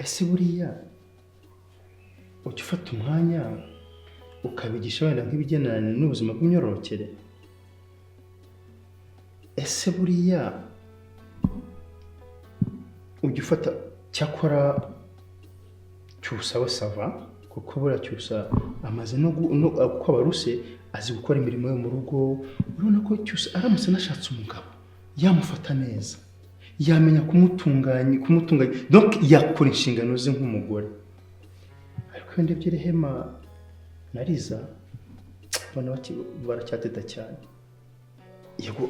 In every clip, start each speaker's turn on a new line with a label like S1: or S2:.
S1: Ese buriya ujya ufata umwanya ukabigisha wenda nk'ibigendanye n'ubuzima bw'imyororokere? Ese buriya ujya ufata, cyakora Cyusa we ça va, kuko buriya Cyusa amaze no kuko abaruse azi gukora imirimo yo mu rugo. Urabona ko Cyusa aramutse anashatse umugabo yamufata neza, yamenya kumutunganya, donc yakora inshingano ze nk'umugore. Ariko iyo ndebye Rehema na Liza, mbona baracyateta cyane. Yego,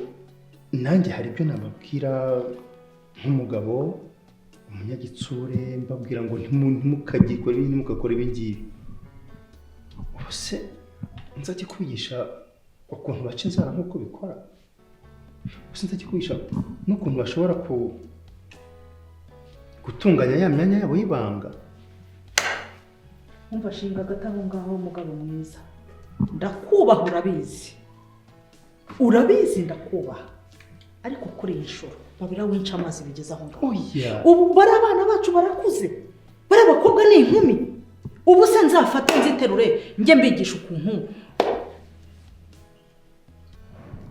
S1: nanjye hari ibyo nababwira nk'umugabo umunyagitsure, mbabwira ngo ntimukagikore ibi, ntimugakore ibi ngibi. Ubu se nzajya kubigisha ukuntu baca inzara nk'uko bikora? Ubu se nzajya kubigisha n'ukuntu bashobora gutunganya ya myanya yabo y'ibanga?
S2: Umva, shinga agati aho ngaho, mugabo mwiza. Ndakubaha, urabizi, urabizi, ndakubaha, ariko kuri iyi nshuro babira winca amazi bigeze aho ngaho.
S1: Oya.
S2: Ubu bari abana bacu barakuze, bari abakobwa ni inkumi. Ubu se nzafate nziterure njye mbigisha ukuntu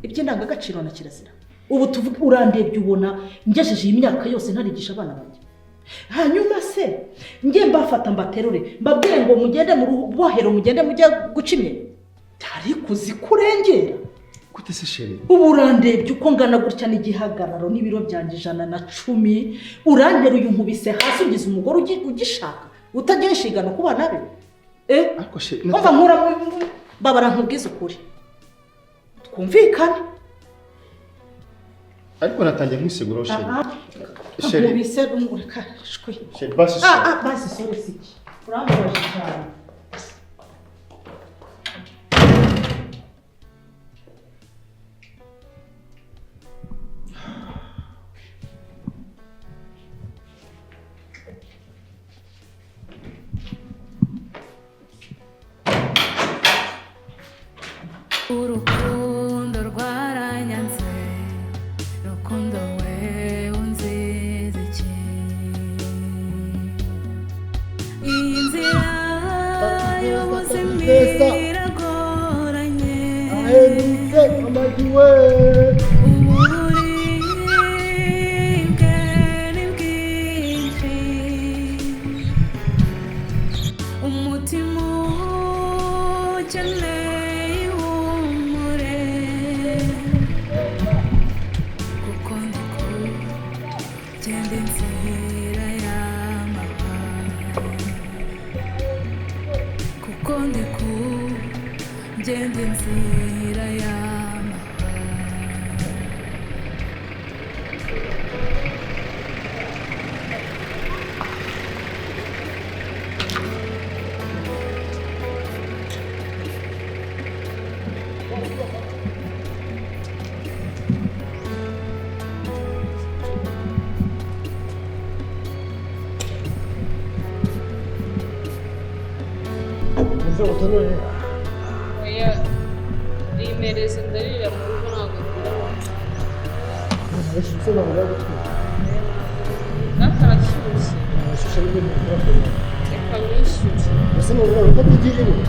S2: iby'indangagaciro na kirazira? Ubu tuvuge, urandebye ubona ngejeje iyi myaka yose ntarigisha abana banjye? Hanyuma se njye mbafata mbaterure mbabwire ngo mugende mu rubohero, mugende mujye guca imyeyo? Ariko uzi ko urengera.
S1: Gute se, chérie?
S2: Ubu urandebye uko ngana gutya n'igihagararo n'ibiro byanjye 110, uranteruye unkubise hasi, ugize umugore ugishaka utagira inshingano ku bana be, eh?
S1: Ariko chérie,
S2: Umva, nkura babara, nkubwize ukuri, twumvikane.
S1: Ariko natangiye nkwiseguraho, chérie. Chérie.
S2: Nkubise reka shwi.
S1: Chérie, basi
S2: Ah.
S1: sorry.
S2: Ah, basi sorry siki? Urambabaje cyane.
S3: Urukundo rwaranyanze, rukundo we unziza iki? Iyi nzira y'ubuzima iragoranye.
S4: Ahendutse amagi we!
S3: Uburibwe ni bwinshi, umutima ukeneye ihumure, kuko ndi kugenda inzira y'amahwa, kuko ndi kugenda inzira y'amahwa.
S4: Uze utonore.
S5: Oya, rimereze, ndarira mu rugo, ntabwo ndira mu muhanda.
S4: Arashyutse, ntabwo gutwika.
S5: N'akarashyushye.
S4: Arashyushye ariko ntabwo.
S5: Reka wishyure.
S4: Ese ni uburaro ko tugira iwe?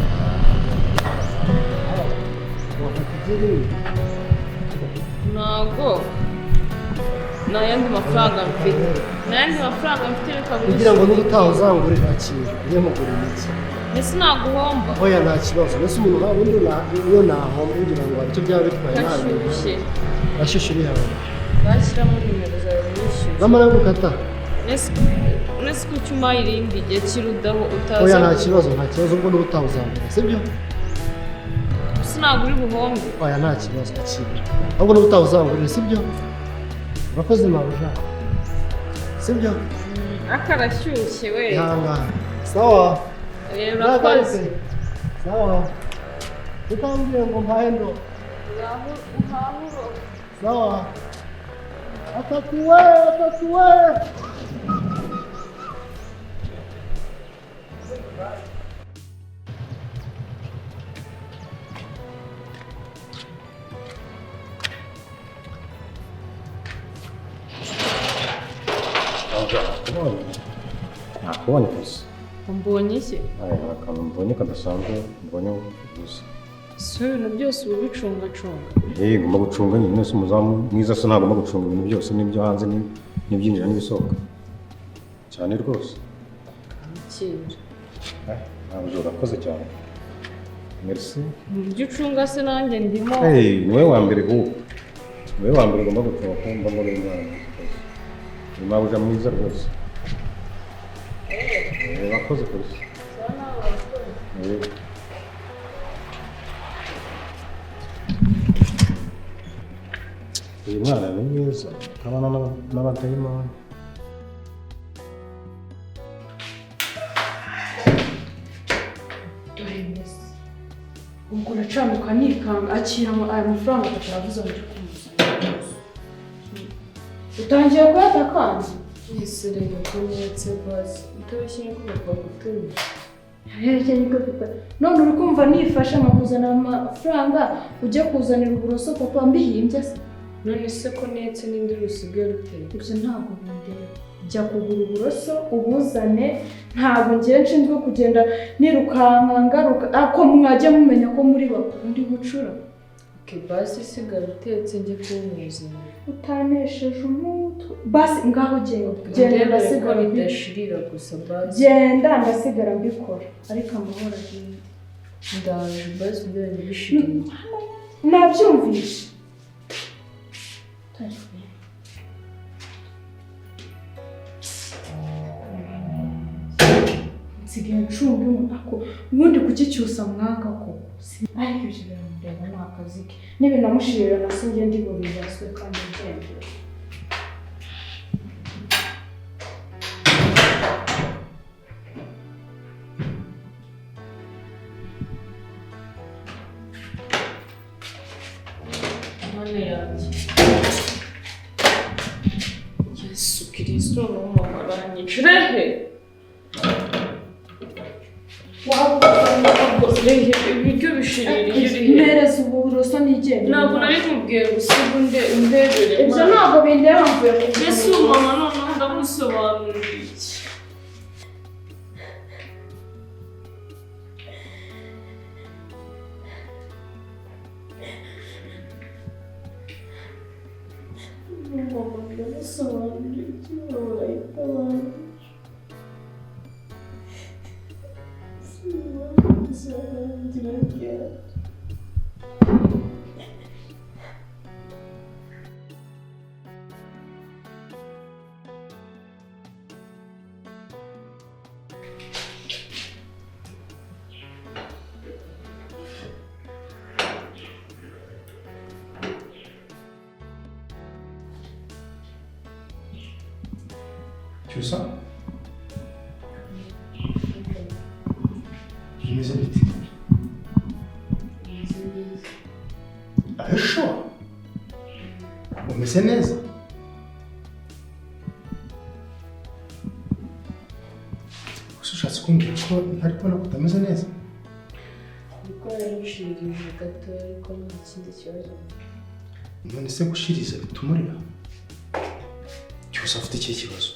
S4: Wafata igira iwe.
S5: Ntabwo, nta yandi mafaranga mfite, nta yandi mafaranga mfite, reka
S4: Kugira ngo
S5: wishyure.
S4: n'ubutaha uzangurire, akira niyo mugurira iki.
S5: Mbese naguhomba?
S4: Oya, nta kibazo. Mbese umuntu nka ubundi iyo nahomba ugira ngo hari icyo byaba bitwaye? Nta bintu.
S5: Gashyushye.
S4: Ashyushye uri hanze.
S5: Bashyiramo nimero zawe wishyure.
S4: Namara gukata.
S5: Mbese kuki umpaye irindi gihe kirudaho utaza?
S4: Oya, nta kibazo, nta kibazo. Ubwo n'ubutaha uzangurira, sibyo?
S5: Mbese ntabwo uri buhombe?
S4: Oya, nta kibazo, akira. Ahubwo n'ubutaha uzangurira, sibyo? Urakoze mabuja, sibyo?
S5: Akarashyushye we.
S4: Ihangane, sawa?
S5: Rero urakoze.
S4: Sawa, utambwiye ngo mpahe ndo.
S5: Ngaho uhahe.
S4: Sawa, atatu we, atatu we.
S6: Nakubonye kabisa.
S5: Umbonye iki?
S6: Aya, hari akantu mbonye kadasanzwe, mbonye gusa.
S5: Si ibintu byose uba ubicungacunga?
S6: Eh, ngomba gucunga nyine, mwese umuzamu mwiza se ntagomba gucunga ibintu byose n'ibyo hanze n'ibyinjira n'ibisohoka. Cyane rwose.
S5: Kera.
S6: Ntabwo urakoze cyane. Merci.
S5: Mu byo ucunga se nanjye ndimo.
S6: Hey, ni wowe wa mbere ahubwo. Ni wowe wa mbere ugomba gucunga kuko mba mbona uri umwana mwiza rwose. Uri mabuja mwiza rwose. Eh, urakoze kabisa. Eh. Uyu mwana ni mwiza, abana n'abadayimoni.
S7: Dore mbese ubwo uracanuka nikanga, akira aya mafaranga atatu aravuze ngo ujye kumuzanira. Utangiye kuyata kandi?
S5: Ese reba ko ndetse basi utabashye ko papa gutumye.
S7: Herekeye niko papa. None uri kumva nifashe nkakuzanira amafaranga ujye kuzanira uburoso papa mbihimbye se?
S5: None se ko netse n'indi rusigaye ruteye?
S7: Ibyo ntabwo bindeba. Jya kugura uburoso ubuzane, ntabwo ngiye nshinzwe kugenda nirukanka ngaruka, ako mwajya mumenya ko muri bakuru ndi gucura.
S5: Okay, basi sigara utetse njye kuwumuzanira.
S7: Utanesheje umutwe. Basi ngaho genda. Genda
S5: Ndebere ko
S7: ndasigara mbikora.
S5: bidashirira gusa basi.
S7: Genda ndasigara mbikora. Ariko amahoro agende.
S5: Ndaje basi ndabona bishirira.
S7: Nabyumvishe. Nsigaye ncunga ako ubundi kuki cyusa mwanga koko? Ariko ibyo biramureba ni akazi ke. Nibinamushirira na se njye ndi bubibazwe kandi mbyemera.
S5: Mana yanjye. Yesu Kristo mama aranyica. Rehe! Rehe, ibiryo bishirira iyo uri he?
S7: Mpereza uburoso nigende.
S5: Ntabwo nari nkubwiye ngo usige undebere.
S7: Ibyo ntabwo bindeba, mvuye ku
S5: Mbese ubu mama noneho ndamusobanurira iki? Mama ndamusobanurira iki? Mama arahita abanyica. Bizarangira ryari?
S1: Cyusa, bimeze bite? Are you sure? Umeze neza? Gusa ushatse kumbwira ko ntari kubona ko utameze neza?
S5: Kuko yarushirije gatoya ariko nta kindi kibazo.
S1: None se gushiriza bituma urira? Cyusa afite ikihe kibazo?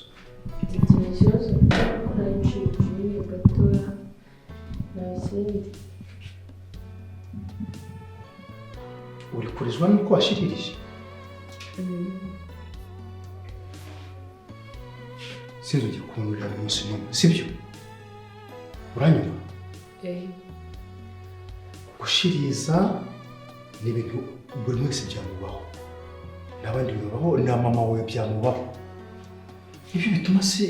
S5: Mfite ikibazo kuko yarushirije nyine gatoya, nta kindi.
S1: Uri kurizwa nuko washiririje? Sinzongera kubonurira umunsi n'umwe, sibyo? Uranyumva?
S5: Eh.
S1: Gushiriza ni ibintu buri wese byamubaho, n'abandi bibaho, na mama wawe byamubaho. Ibyo bituma se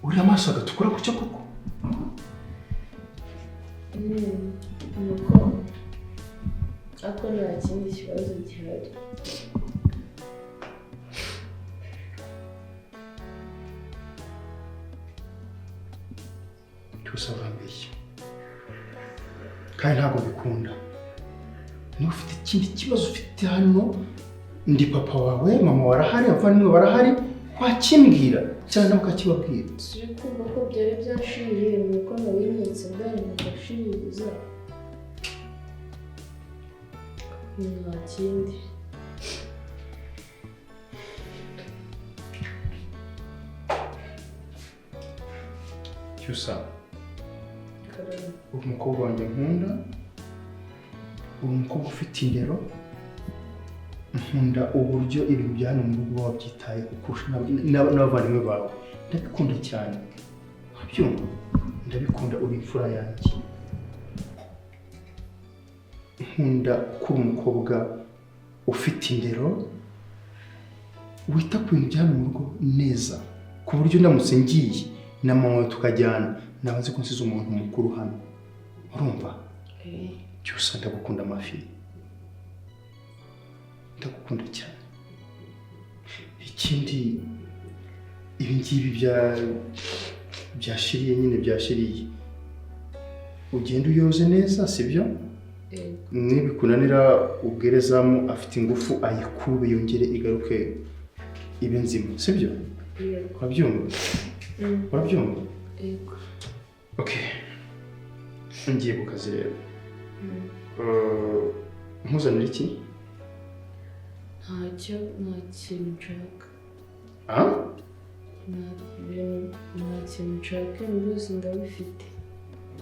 S1: uriya amaso agatukura gutyo koko?
S5: Nuko ako nta kindi kibazo gihari.
S1: Cyusa urambeshya kandi ntabwo bikunda. Niba ufite ikindi kibazo ufite hano, ndi papa wawe, mama warahari, abavandimwe barahari, wakimbwira cyangwa nawe ukakibabwira.
S5: Turi kumva ko byari byashiriye, nuko nabinyitse ndangije ndashiririza. Nta kindi.
S1: Cyusa, uri umukobwa wanjye nkunda, uri umukobwa ufite indero. Nkunda uburyo ibintu bya hano mu rugo uba wabyitayeho kurusha n'abavandimwe bawe. Ndabikunda cyane, urabyumva? Ndabikunda, uri imfura yanjye. Nkunda ko uri umukobwa ufite indero, wita ku bintu bya hano mu rugo neza, ku buryo ndamutse ngiye na mama wawe tukajyana, naba nzi ko nsize umuntu mukuru hano, urumva? Cyusa, ndagukunda amafi, ndagukunda cyane. Ikindi, ibi ngibi byashiriye nyine, byashiriye, ugenda uyoze neza, sibyo? Nibikunanira ubwire zamu, afite ingufu, ayikube yongere igaruke ibe nzima, sibyo? Urabyumva? Urabyumva?
S5: Yego.
S1: Okay, ngiye ku kazi rero. Nkuzanira iki?
S5: Ntacyo, nta kintu nshaka.
S1: Ah?
S5: Nta bintu, nta kintu nshaka, ibintu byose ndabifite.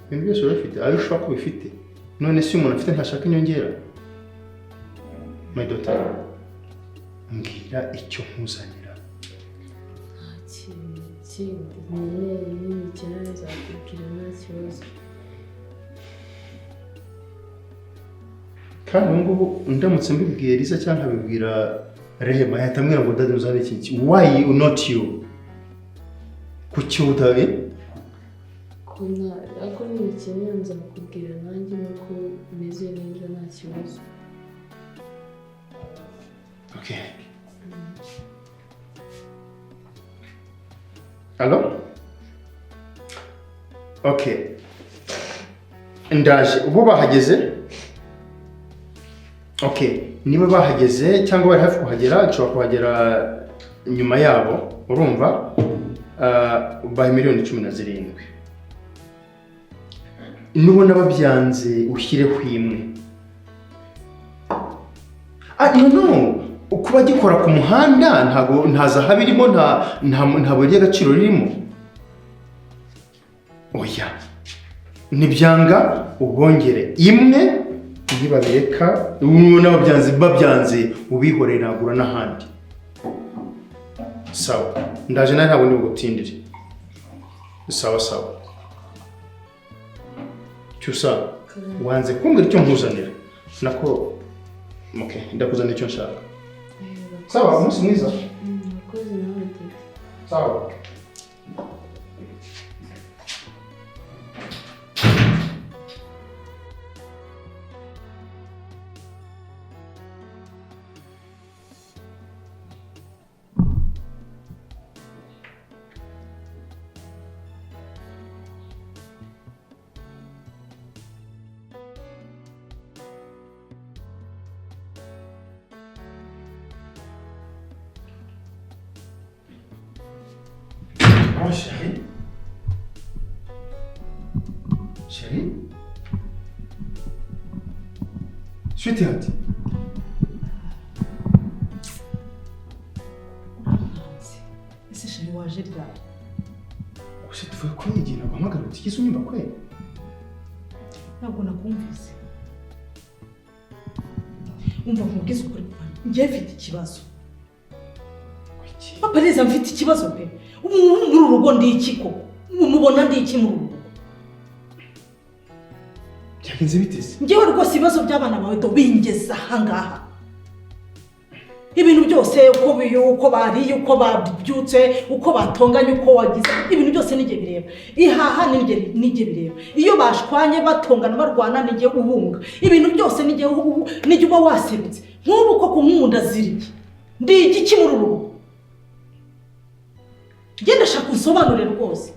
S1: Ibintu byose urabifite? Ayo ushaka ko ubifite? None se umuntu afite ntashaka inyongera? My daughter, mbwira icyo nkuzanira.
S5: Nta kintu kindi nkeneye, ninyikenera nzakubwira, nta kibazo.
S1: Kandi ubu ngubu ndamutse mbibwiye Lisa cyangwa nkabibwira Rehema, yahita ambwira ngo: "Daddy, uzane iki iki." Why you not you? Kuki utabi?
S5: Ko nta, ariko nibikenera nzakubwira nanjye, nuko meze neza, nta kibazo.
S1: Okay. Allo? Okay, ndaje. Ubu bahageze? Okay, niba bahageze cyangwa bari hafi kuhagera, nshobora kuhagera nyuma yabo, urumva? Bahe 17 miliyoni. Nubona babyanze ushyireho imwe. Ah, no, no, kuba gikora ku muhanda ntago nta zahabu irimo, nta buye ry'agaciro ririmo. Oya, nibyanga ubongere imwe, nibabireka nubona babyanze, babyanze ubihorere, nagura n'ahandi. Sawa, ndaje nawe, ntabwo ndi bugutindire. Sawa sawa. Cyusa, wanze kumbwira icyo nkuzanira. Nako okay, ndakuzanira icyo nshaka. Sawa, umunsi mwiza.
S5: Murakoze nawe, Daddy.
S1: Sawa. Oh, chérie. Chérie. Sweetheart.
S2: Urankanze ese chéri, waje ryari?
S1: Gusa tuvuye ko igihe naguhamagara utigeze unyumva kweli.
S2: Ntabwo nakumvise. Umva nkubwize ukuri, njye mfite ikibazo.
S1: Kuki?
S2: Papa neza, mfite ikibazo pe. Ubu muri uru rugo ndi iki koko? Ubu mubona ndi iki muri uru rugo?
S1: Byagenze bite se?
S2: Njyewe rwose ibibazo by'abana bawe do bingeza ahangaha. Ibintu byose, uko bariye, uko babyutse, uko batonganye, uko wagize, ibintu byose nijye bireba. Ihaha nijye bireba. Iyo bashwanye, batongana, barwana, nijye ubunga. Ibintu byose nijye uba waserutse. Nk'ubu koko nkunda ziriye, ndi igiki muri uru rugo? Njye ndashaka unsobanurire rwose.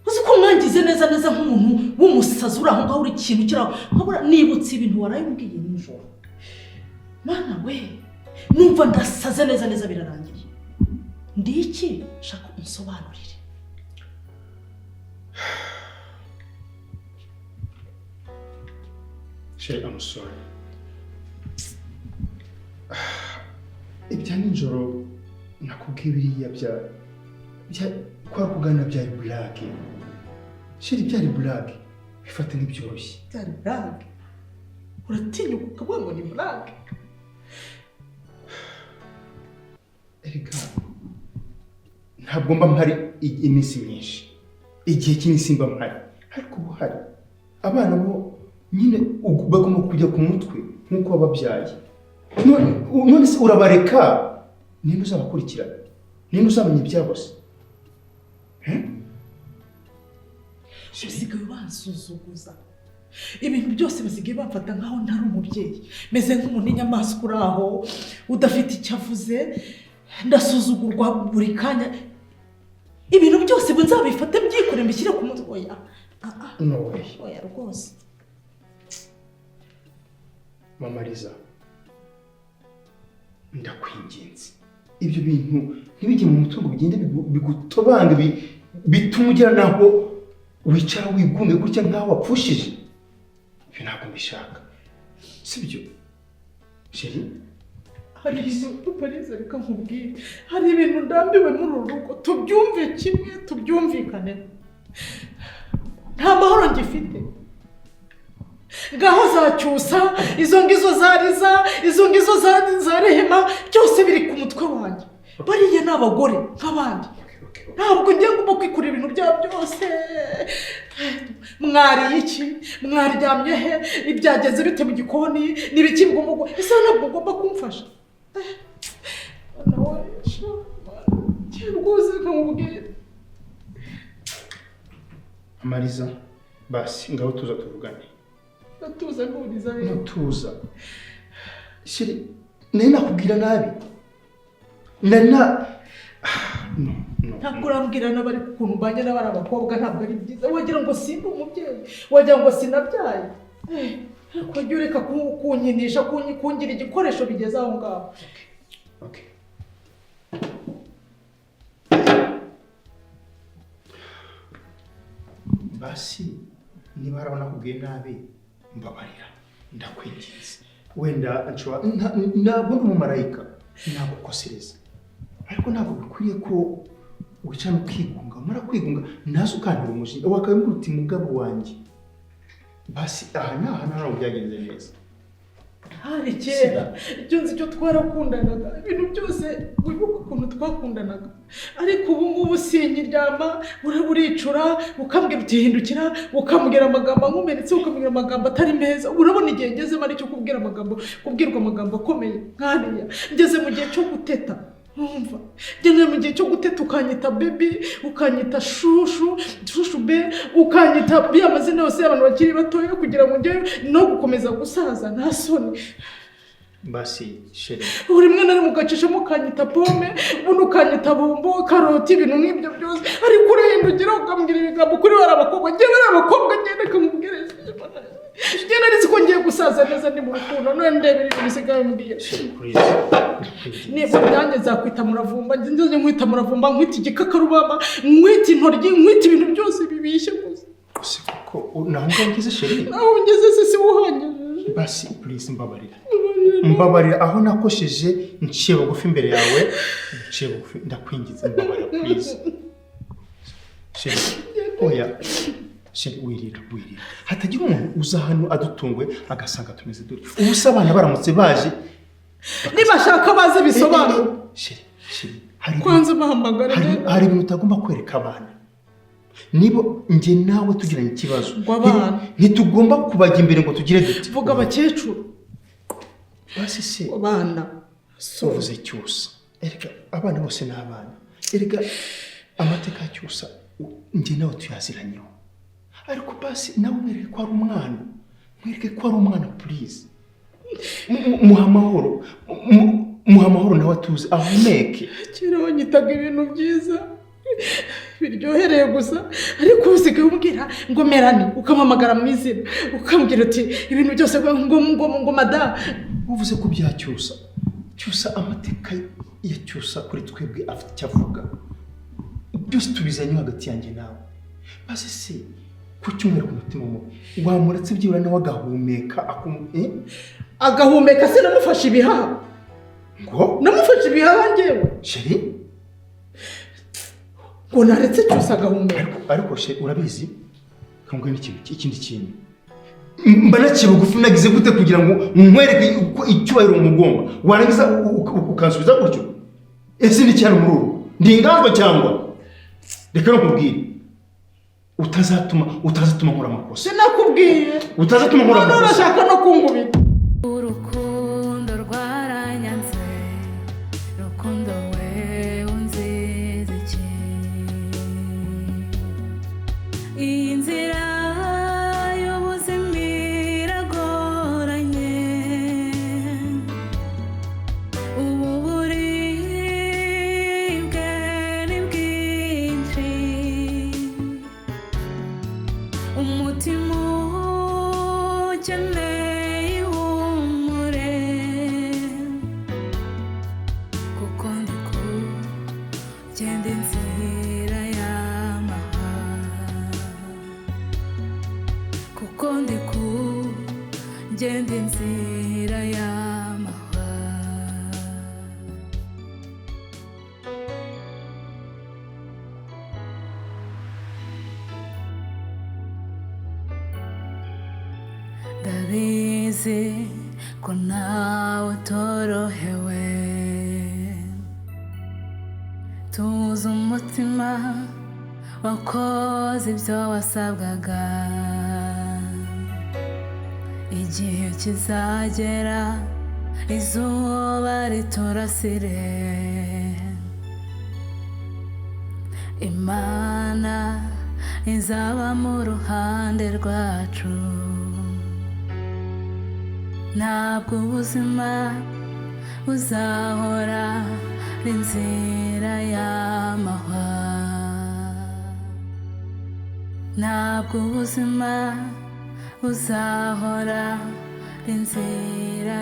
S2: Uzi ko mwangize neza neza nk'umuntu w'umusazi uri aho ngaho, uri ikintu kiri aho nkabura? Nibutse ibintu warayibwiye nijoro, mana we, numva ndasaze neza neza, birarangiye. Ndi iki? Shaka unsobanurire.
S1: Chérie, I'm sorry. Ibya nijoro nakubwiye biriya bya Kwa kuganira byari blague, chérie, byari blague, bifate nk'ibyoroshye.
S2: Byari blague? Uratinyuka ukavuga ngo ni blague?
S1: Erega ntabwo mba mpari iminsi myinshi, igihe kinini simba mpari, ariko ubu hari abana bo nyine bagomba kujya ku mutwe nk'uko wababyaye. None se urabareka, ninde uzabakurikirana? Ninde uzamenya ibyabo se? Eh?
S2: Basigaye bansuzuguza ibintu byose, basigaye bamfata nkaho ntari umubyeyi, meze nk'umuntu inyamaswa uri aho udafite icyo avuze. Ndasuzugurwa buri kanya. Ibintu byose ubu nzabifate byikore, mbishyire ku mutwe? Oya. Ah, ah.
S1: No way.
S2: Oya rwose.
S1: Mama Liza, ndakwinginze, ibyo bintu ntibijye mu mutwe ngo bigende bigutobange, bitume ugera naho wicara wigunge gutya nkaho wapfushije. Ibyo ntabwo mbishaka, sibyo, chérie?
S2: Hari ibintu, Parize, reka nkubwire, hari ibintu ndambiwe muri uru rugo. Tubyumve kimwe, tubyumvikane. Nta mahoro ngifite. Ngaho za Cyusa, izo ngizo za Riza, izo ngizo za Rehema, byose biri ku mutwe wanjye. Bariya ni abagore nk'abandi. Ntabwo ngiye ngomba kwikorera ibintu byabo byose. Mwariye iki? Mwaryamye he? Ibyagenze bite mu gikoni? Ni ibiki ngomba ese ntabwo ugomba kumfasha? Nawe sha, rwose nkamubwira.
S1: Mama Liza, basi ngaho tuza tuvugane.
S2: Natuza nturiza rero.
S1: Ntutuza, chérie. Nari nakubwira nabi, nari na no, no.
S2: Ntabwo urambwira n'abari ukuntu mbanye n'abari abakobwa, ntabwo ari byiza. Wagira ngo simba umubyeyi, wagira ngo sinabyaye. Ariko jya ureka kunkinisha, kungira igikoresho bigeze aho ngaho.
S1: Okay. Basi niba hari aho nakubwiye nabi, mbabarira, ndakwinginze. Wenda nshobora ntabwo ndi umumarayika, nagukosereza, ariko ntabwo bikwiye ko wicara ukigunga. Umara kwigunga nazo ukantera umujinya, wakabimubwira uti: "Mugabo wanjye, basi aha n'aha ntabwo byagenze neza."
S2: Hari kera, icyo nzi cyo twarakundanaga, ibintu byose wibuka ukuntu twakundanaga. Ariko ubu ngubu sinkiryama. Uricura ukambwira uti hindukira, ukambwira amagambo ankomeretse, ukambwira amagambo atari meza. Urabona igihe ngezemo ari cyo kubwira amagambo, kubwirwa amagambo akomeye nkariya. Ngeze mu gihe cyo guteta. Wumva, ngeze mu gihe cyo guteta, ukanyita baby, ukanyita chouchou, chouchou be, ukanyita ya mazina yose y'abantu bakiri batoya, kugira ngo njye no gukomeza gusaza, nta soni?
S1: Basi chérie.
S2: Buri rimwe na rimwe ugacishamo ukanyita pomme, ubundi ukanyita bombo, karoti, ibintu nk'ibyo byose. Ariko urahindukira ukambwira ibigambo kuri bari abakobwa. Njye bari abakobwa, ngende kamubwire, njye nari nzi ko ngiye gusaza neza ndi mu rukundo, none ndebera ibintu bisigaye mbwira.
S1: Chérie, please, ndakwinginze.
S2: Niba byanjye nzakwita muravumba, njye nkwita muravumba, nkwita igikakarubamba, nkwita intoryi, nkwita ibintu byose bibishye gusa.
S1: Si kuko naho ngaho ngeze, chérie.
S2: Naho ngeze se si wuhangejeje?
S1: Basi please, mbabarira, mbabarira aho nakosheje. Nciye bugufi imbere yawe, nciye bugufi, ndakwinginze, mbabarira, please, chérie. Oya chérie, wirira, wirira, hatagira umuntu uza hano adutunguwe agasanga tumeze dutya. Ubu se abana baramutse baje?
S2: Nibashaka baze bisobanura.
S1: Chérie, chérie, hari
S2: Kwanza bahamagare.
S1: hari ibintu utagomba kwereka abana. Niba njye nawe tugiranye ikibazo,
S2: Ngo abana.
S1: ntitugomba kubajya imbere ngo tugire duti.
S2: Vuga abakecuru.
S1: Basi se
S2: Abana.
S1: uvuze Cyusa. Erega abana bose ni abana. Erega amateka ya Cyusa njye nawe tuyaziranyeho, ariko basi nawe mwereke ko ari umwana, mwereke ko ari umwana, please. Muha amahoro, muha amahoro nawe atuze, ahumeke.
S2: Kera wanyitaga ibintu byiza biryohereye gusa, ariko ubu usigaye umbwira ngo Melani, ukampamagara mu izina, ukambwira uti ibintu byose ngo madamu.
S1: Uvuze ko bya Cyusa, Cyusa, amateka ya Cyusa kuri twebwe afite icyo avuga. Byose tubizanye hagati yanjye nawe. Basi se ku cyumweru ku mutima mubi wamuretse byibura nawe agahumeka eh?
S2: Agahumeka se? Namufashe ibihaha?
S1: Ngo?
S2: Namufashe ibihaha njyewe?
S1: Chérie.
S2: Ngo naretse Cyusa agahumeka.
S1: Ariko she urabizi kambwe n'ikintu ikindi kintu mba naciye bugufi nagize gute kugira ngo nkwereke uko icyubahiro umugomba, warangiza ukansubiza gutyo? Ese ni cyane muri uru ndi inganzwa cyangwa? Reka nkubwire, utazatuma nkora amakosa.
S2: Sinakubwiye.
S1: Utazatuma nkora
S2: None
S1: amakosa.
S2: urashaka no kunkubita.
S3: Urukundo rwaranyanze, rukundo we unziza iki? Iyi nzira y'ubuzima iragoranye, ubu buribwe ni bwinshi, umutima ukeneye ihumure, kuko ndi kugenda inzira y'amahwa, kuko ndi kugenda inzira y'amahwa. Ndabizi ko nawe utorohewe, tuzi umutima wakoze ibyo wasabwaga, igihe kizagera izuba riturasire, Imana izaba mu ruhande rwacu. Ntabwo ubuzima buzahora ari inzira y'amahwa, ntabwo ubuzima buzahora ari inzira.